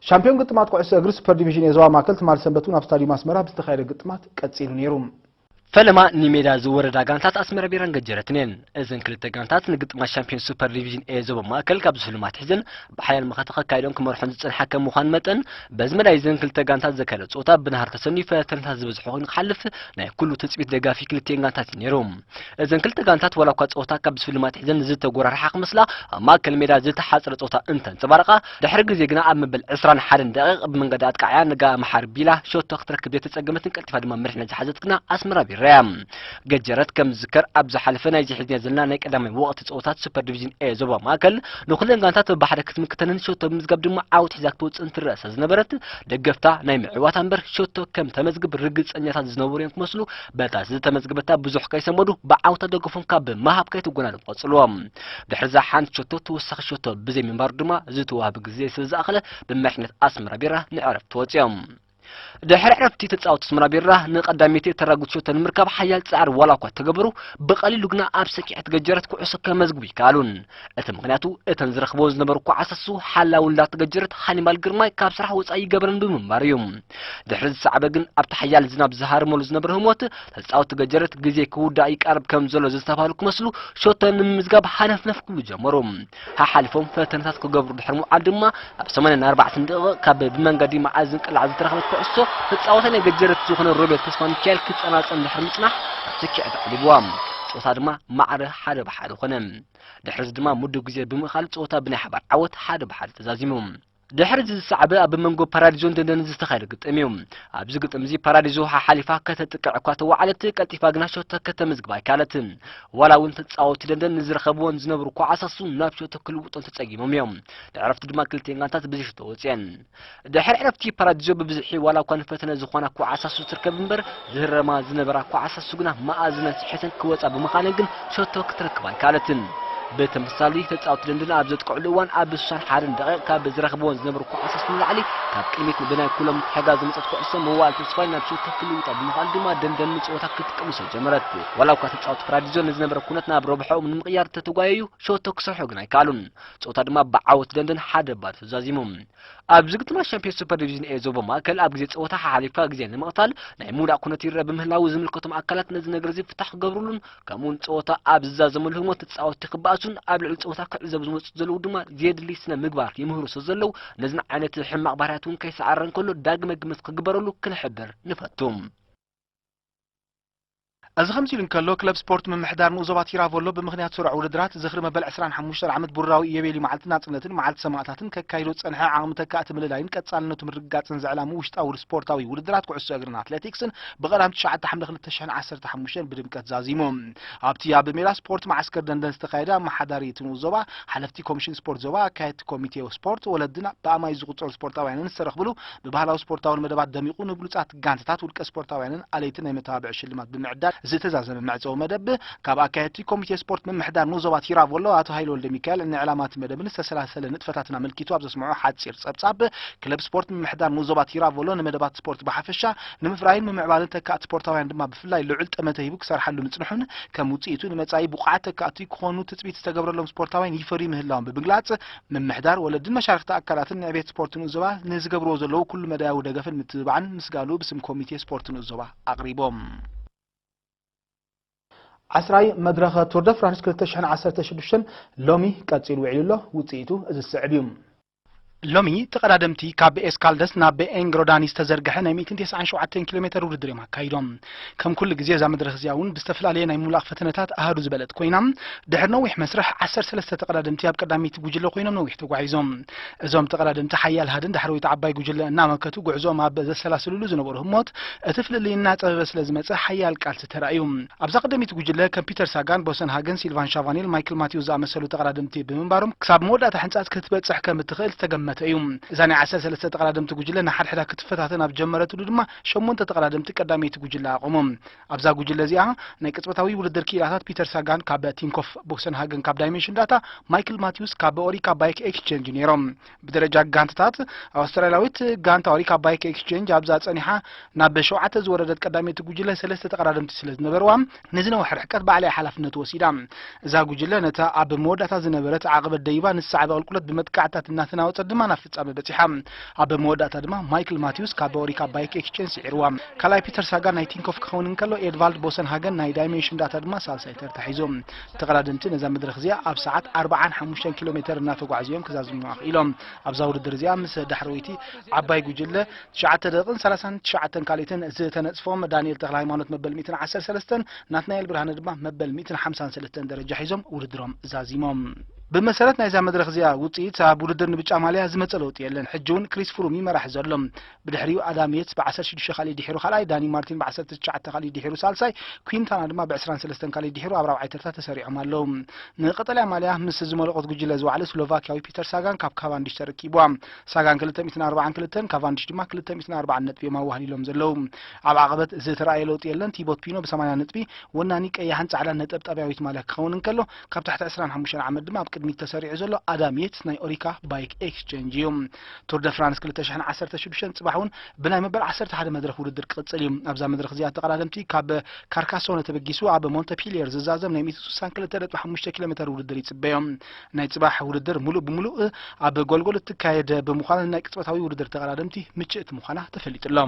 ሻምፒዮን ግጥማት ኩዕሶ እግሪ ሱፐር ዲቪዥን ኤ ዞባ ማእከል ትማሊ ሰንበት እውን ኣብ ስታዲየም ኣስመራ ብዝተኻየደ ግጥማት ቀጺሉ ነይሩ። ፈለማ ንሜዳ ዝወረዳ ጋንታት ኣስመራ ቢራን ገጀረትን እየን። እዘን ክልተ ጋንታት ንግጥማት ሻምፒዮን ሱፐር ዲቪዥን ኤ ዞባ ማእከል ካብ ዝፍልማ ኣትሒዘን ብሓያል መኸተ ከካይዶን ክመርሖን ዝጸንሓ ከም ምዃን መጠን፣ በዚ መዳይ እዘን ክልተ ጋንታት ዘካየደ ጸወታ ብናህሪ ተሰንዩ ፈተነታት ዝበዝሖ ኮይኑ ክሓልፍ ናይ ኩሉ ትጽቢት ደጋፊ ክልቲኤን ጋንታት እዩ ነይሩ። እዘን ክልተ ጋንታት ዋላ እኳ ጸወታ ካብ ዝፍልማ ኣትሒዘን ዝተጎራርሓ ክመስላ፣ ኣብ ማእከል ሜዳ ዝተሓጽረ ጸወታ እንተንጸባረቓ፣ ድሕሪ ግዜ ግና ኣብ መበል ዕስራን ሓደን ደቂቕ ብመንገዲ ኣጥቃዕያ ንጋ መሓሪ ቢላ ሸቶ ክትረክብ ዘይተጸገመትን ቀልጢፋ ድማ መሪሕነት ዝሓዘት ግና ኣስመራ ቢራ እያ። ገጀረት ከም ዝዝከር ኣብ ዝሓለፈ ናይዚ ሒዝና ዘለና ናይ ቀዳማይ ወቕቲ ጸወታት ሱፐር ዲቪዥን ኤ ዞባ ማእከል ንኹለን ጋንታት በብሓደ ክትምክተንን ሸቶ ብምዝጋብ ድማ ዓወት ሒዛ ክትወጽእን ትረአ ስለ ዝነበረት ደገፍታ ናይ ምዕዋት ኣንበር ሸቶ ከም ተመዝግብ ርግጸኛታት ዝነበሩ እዮም ክመስሉ በታ ዝተመዝገበታ ብዙሕ ከይሰንበዱ ብዓውታ ደገፎም ካብ ምሃብ ከይትጎናደም ቀጽልዎ። ድሕሪ እዛ ሓንቲ ሸቶ ተወሳኺ ሸቶ ብዘይ ምንባሩ ድማ ዝተዋህበ ግዜ ስለ ዝኣኸለ ብመሪሕነት ኣስመራ ቢራ ንዕረፍቲ ወጺኦም። ድሕሪ ዕረፍቲ ተጻወቲ ኣስመራ ቢራ ንቐዳመይቲ እተራጉት ሸቶ ንምርካብ ሓያል ጻዕሪ ዋላ እኳ ተገበሩ ብቐሊሉ ግና ኣብ ሰኪዐት ገጀረት ኩዕሶ ከመዝግቡ ይከኣሉን። እቲ ምኽንያቱ እተን ዝረኽቦ ዝነበሩ ኳዓሳሱ ሓላው እንዳተገጀረት ሃኒባል ግርማይ ካብ ስራሕ ወጻኢ ይገብረን ብምንባር እዩ። ድሕሪ ዝሰዓበ ግን ኣብቲ ሓያል ዝናብ ዝሃርመሉ ዝነበረ ህሞት ተጻወቲ ገጀረት ግዜ ክውዳእ ይቃረብ ከም ዘሎ ዘስተብሃሉ ክመስሉ ሸቶ ንምምዝጋብ ሃነፍነፍ ክብሉ ጀመሩ። ሓሓሊፎም ፈተነታት ክገብሩ ድሕሪ ምውዓል ድማ ኣብ ሰማንያን ኣርባዕተን ደቂቕ ካብ ብመንገዲ መኣዝን ቅላዕ ዝተረኽበት ኩዕሶ ተጻዋታይ ናይ ገጀረት ዝኾነ ሮቤል ተስፋ ሚካኤል ክጸናጸን ድሕሪ ምጽናሕ ኣብ ስኪዐት ኣዕሊብዋ። ጸወታ ድማ ማዕረ ሓደ ብሓደ ኾነ። ድሕሪ እዚ ድማ ምዱብ ግዜ ብምእኻል ጸወታ ብናይ ሓባር ዓወት ሓደ ብሓደ ተዛዚሙ። ድሕሪ እዚ ዝሰዓበ ኣብ መንጎ ፓራዲዞን ደንደን ዝተኻየደ ግጥም እዩ። ኣብዚ ግጥም እዚ ፓራዲዞ ሓሓሊፋ ከተጥቅዕ እኳ ተዋዓለት፣ ቀልጢፋ ግና ሸቶ ከተመዝግብ ኣይከኣለትን። ዋላ እውን ተጻወቲ ደንደን ንዝረኸብዎን ዝነብሩ ኳዓሳሱ ናብ ሸቶ ክልውጦን ተጸጊሞም እዮም። ድሕሪ ዕረፍቲ ድማ ክልቲኤን ጋንታት ብዘይ ሸቶ ወጺኤን። ድሕሪ ዕረፍቲ ፓራዲዞ ብብዝሒ ዋላ እኳ ንፈተነ ዝኾና ኳዓሳሱ ትርከብ እምበር፣ ዝህረማ ዝነበራ ኳዓሳሱ ግና መኣዝነን ስሒተን ክወጻ ብምኻነን ግን ሸቶ ክትረክብ ኣይከኣለትን። ብተመሳሳሊ ተጻወቲ ደንደን ኣብ ዘጥቅዕሉ እዋን ኣብ ስሳን ሓደን ደቂቕ ካብ ዝረኽብወን ዝነበሩ ኳዓሳሱ ንላዕሊ ካብ ቅድሚት ብናይ ኩሎም ምትሕጋዝ ዝመጸት ኩዕሶ መዋእል ተስፋይ ናብ ሸቶ ክልውጣ ብምኽኣል ድማ ደንደን ንጸወታ ክትቅልሶ ጀመረት። ዋላ እኳ ተጻወቲ ፓራዲዞ ንዝነበረ ኩነት ናብ ረብሐኦም ንምቕያር ተተጓየዩ ሸቶ ክሰርሑ ግን ኣይከኣሉን። ጸወታ ድማ ብዓወት ደንደን ሓደ ባዶ ተዛዚሙ። ኣብዚ ግጥማት ሻምፒዮን ሱፐር ዲቪዥን ኤ ዞባ ማእከል ኣብ ግዜ ጸወታ ሓሓሊፍካ ግዜ ንምቕታል ናይ ምውዳቕ ኩነት ይረአ ብምህላዉ ዝምልከቶም ኣካላት ነዚ ነገር እዚ ፍታሕ ክገብርሉን ከምኡውን ጸወታ ኣብ ዝዛዘመሉ ህሞት ተጻወትቲ ክበኣሱን ኣብ ልዕሊ ጸወታ ክዕዘቡ ዝመጹ ዘለዉ ድማ ዘየድሊ ስነ ምግባር ይምህሩ ስለ ዘለዉ ነዝን ዓይነት ሕማቕ ባህርያት እውን ከይሰዓረ እንከሎ ዳግመ ግምት ክግበረሉ ክንሕብር ንፈቱ። እዚ ከምዚ ኢሉ እንከሎ፣ ክለብ ስፖርት ምምሕዳር ንኡስ ዞባ ቲራቮሎ ብምኽንያት ስሩዕ ውድድራት ዝኽሪ መበል ዕስራን ሓሙሽተን ዓመት ብሩራዊ ኢዮቤልዩ መዓልቲ ናጽነትን መዓልቲ ሰማእታትን ከካይዶ ዝጸንሐ ዓቕሚ ተካእቲ ምልላይን ቀጻልነቱ ምርግጋጽን ዝዕላሙ ውሽጣዊ ስፖርታዊ ውድድራት ኩዕሶ እግርን ኣትሌቲክስን ብቐዳም ትሽዓተ ሓምለ ክልተ ሽሕን ዓሰርተ ሓሙሽተን ብድምቀት ዛዚሙ። ኣብቲ ኣብ ሜዳ ስፖርት መዓስከር ደንደን ዝተኻየደ ኣመሓዳሪ እቲ ንኡስ ዞባ፣ ሓለፍቲ ኮሚሽን ስፖርት ዞባ፣ ኣካየድቲ ኮሚቴ ስፖርት፣ ወለድን ብኣማይ ዝቑጸሩ ስፖርታውያንን ዝተረኽብሉ ብባህላዊ ስፖርታዊ መደባት ደሚቑ ንብሉጻት ጋንታታት ውልቀ ስፖርታውያንን ኣለይቲ ናይ መተባብዒ ሽልማት ብምዕዳል ዝተዛዘመ መዕጸዊ መደብ ካብ ኣካየድቲ ኮሚቴ ስፖርት ምምሕዳር ንኡስ ዞባ ቲራቮሎ ኣቶ ሃይለ ወልደ ሚካኤል ንዕላማ እቲ መደብን ዝተሰላሰለ ንጥፈታትን ኣመልኪቱ ኣብ ዘስምዖ ሓጺር ጸብጻብ ክለብ ስፖርት ምምሕዳር ንኡስ ዞባ ቲራቮሎ ንመደባት ስፖርት ብሓፈሻ ንምፍራይን ምምዕባልን ተካእቲ ስፖርታውያን ድማ ብፍላይ ልዑል ጠመተ ሂቡ ክሰርሓሉ ምጽንሑን ከም ውጽኢቱ ንመጻኢ ብቑዓት ተካእቲ ክኾኑ ትጽቢት ዝተገብረሎም ስፖርታውያን ይፈርዩ ምህላዎም ብምግላጽ ምምሕዳር ወለድን መሻርኽቲ ኣካላትን ንዕቤት ስፖርት ንኡስ ዞባ ንዝገብርዎ ዘለዉ ኩሉ መዳያዊ ደገፍን ምትብባዕን ምስጋኑ ብስም ኮሚቴ ስፖርት ንኡስ ዞባ ኣቕሪቦም። ዓስራይ መድረኽ ቱር ደ ፍራንስ ክልተ ሽሕን ዓሰርተ ሽዱሽተን ሎሚ ቀጺሉ ውዒሉ ኣሎ። ውጽኢቱ እዚ ዝስዕብ እዩ። ሎሚ ተቐዳደምቲ ካብ ኤስካልደስ ናብ ኤንግሮዳኒ ዝተዘርግሐ ናይ ሚእትን ተስዓን ሸውዓተን ኪሎ ሜተር ውድድር እዮም ኣካይዶም። ከም ኩሉ ግዜ እዛ መድረኽ እዚኣ እውን ብዝተፈላለየ ናይ ምውላቕ ፈተነታት ኣሃዱ ዝበለጥ ኮይና፣ ድሕሪ ነዊሕ መስርሕ ዓሰርተ ሰለስተ ተቐዳደምቲ ኣብ ቀዳመይቲ ጉጅለ ኮይኖም ነዊሕ ተጓዒዞም። እዞም ተቐዳደምቲ ሓያል ሃድን ዳሕረወይቲ ዓባይ ጉጅለ እናመከቱ ጉዕዞኦም ኣብ ዘሰላስልሉ ዝነበሩ ህሞት፣ እቲ ፍልልይ እናጸበበ ስለ ዝመጸ ሓያል ቃልሲ ተራእዩ። ኣብዛ ቀዳመይቲ ጉጅለ ከም ፒተር ሳጋን፣ ቦሰን ሃገን፣ ሲልቫን ሻቫኔል፣ ማይክል ማቲውስ ዝኣመሰሉ ተቐዳደምቲ ብምንባሮም ክሳብ መወዳእታ ሕንጻጽ ክትበጽሕ ከም እትኽእል ዝተገመተ እዩ። እዛ ናይ ዓሰርተ ሰለስተ ተቐዳደምቲ ጉጅለ ንሓድሕዳ ክትፈታተን ኣብ ጀመረትሉ ድማ ሸሞንተ ተቐዳደምቲ ቀዳመይቲ ጉጅለ ኣቖሞም። ኣብዛ ጉጅለ እዚኣ ናይ ቅጽበታዊ ውድድር ክኢላታት ፒተር ሳጋን ካብ ቲንኮፍ፣ ቦክሰንሃገን ካብ ዳይሜንሽን ዳታ፣ ማይክል ማቲውስ ካብ ኦሪካ ባይክ ኤክስቼንጅ ነይሮም። ብደረጃ ጋንታታት ኣውስትራልያዊት ጋንታ ኦሪካ ባይክ ኤክስቼንጅ ኣብዛ ጸኒሓ ናብ ሸውዓተ ዝወረደት ቀዳመይቲ ጉጅለ ሰለስተ ተቐዳደምቲ ስለ ዝነበርዋ ነዚ ነዊሕ ርሕቀት ባዕላ እያ ሓላፍነቱ ወሲዳ። እዛ ጉጅለ ነታ ኣብ መወዳእታ ዝነበረት ዓቐበት ደይባ ንዝሰዓበ ቁልቁለት ብመጥቃዕታት እናተናወጸት ድማ ናብ ፍጻመ በጺሓ። ኣብ መወዳእታ ድማ ማይክል ማቲውስ ካብ ኦሪካ ባይክ ኤክስቼንጅ ስዒርዋ። ካልኣይ ፒተር ሳጋን ናይ ቲንኮፍ ክኸውን እንከሎ፣ ኤድቫልድ ቦሰን ሃገን ናይ ዳይሜንሽን ዳታ ድማ ሳልሳይ ተርታ ሒዙ። ተቐዳደምቲ ነዛ መድረኽ እዚኣ ኣብ ሰዓት ኣርባዓን ሓሙሽተን ኪሎ ሜተር እናተጓዕዙ እዮም ክዛዝሙ ኣኽኢሎም። ኣብዛ ውድድር እዚኣ ምስ ዳሕረወይቲ ዓባይ ጉጅለ ትሽዓተ ደቂቕን ሰላሳን ትሽዓተን ካልኢትን ዝተነጽፎም ዳንኤል ተኽለ ሃይማኖት መበል ሚእትን ዓሰርተ ሰለስተን፣ ናትናኤል ብርሃነ ድማ መበል ሚእትን ሓምሳን ሰለስተን ደረጃ ሒዞም ውድድሮም ዛዚሞም። ብመሰረት ናይዛ መድረኽ እዚኣ ውጽኢት፣ ኣብ ውድድር ንብጫ ማልያ ዝመጸ ለውጢ የለን። ሕጂ እውን ክሪስ ፍሩም ይመራሕ ዘሎ። ብድሕሪኡ ኣዳም የትስ ብዓሰርተ ሽዱሽተ ካልኢት ድሒሩ ካልኣይ፣ ዳኒ ማርቲን ብዓሰርተ ትሽዓተ ካልኢት ድሒሩ ሳልሳይ፣ ኩንታና ድማ ብዕስራን ሰለስተን ካልኢት ድሒሩ ኣብ ራብዓይ ተርታ ተሰሪዖም ኣለዉ። ንቀጠልያ ማልያ ምስ ዝመለቆት ጉጅለ ዝወዓለ ስሎቫክያዊ ፒተር ሳጋን ካብ ካቫንዲሽ ተረኪብዋ። ሳጋን ክልተ ሚእትን ኣርባዓን ክልተን፣ ካቫንዲሽ ድማ ክልተ ሚእትን ኣርባዓን ነጥቢ እዮም ኣዋህሊሎም ዘለዉ። ኣብ ዓቐበት ዝተረኣየ ለውጢ የለን። ቲቦት ፒኖ ብሰማንያ ነጥቢ ወናኒ ቀያሕን ጻዕዳን ነጠብጣብያዊት ማልያ ክኸውን እንከሎ፣ ካብ ትሕቲ ዕስራን ሓሙሽተን ዓመት ድማ ኣብ ቅድሚት ተሰሪዑ ዘሎ ኣዳም የትስ ናይ ኦሪካ ባይክ ኤክስቼንጅ እዩ። ቱር ደ ፍራንስ ክልተ ሽሕን ዓሰርተ ሽዱሽተን ጽባሕ እውን ብናይ መበል ዓሰርተ ሓደ መድረኽ ውድድር ክቕጽል እዩ። ኣብዛ መድረኽ እዚኣ ተቐዳደምቲ ካብ ካርካሶነ ተበጊሱ ኣብ ሞንተፒሊየር ዝዛዘም ናይ ሚእቲ ስሳን ክልተ ነጥቢ ሓሙሽተ ኪሎ ሜተር ውድድር ይጽበዮም። ናይ ጽባሕ ውድድር ሙሉእ ብሙሉእ ኣብ ጎልጎል እትካየድ ብምዃና፣ ናይ ቅጽበታዊ ውድድር ተቐዳደምቲ ምችእቲ ምዃና ተፈሊጡ ኣሎ።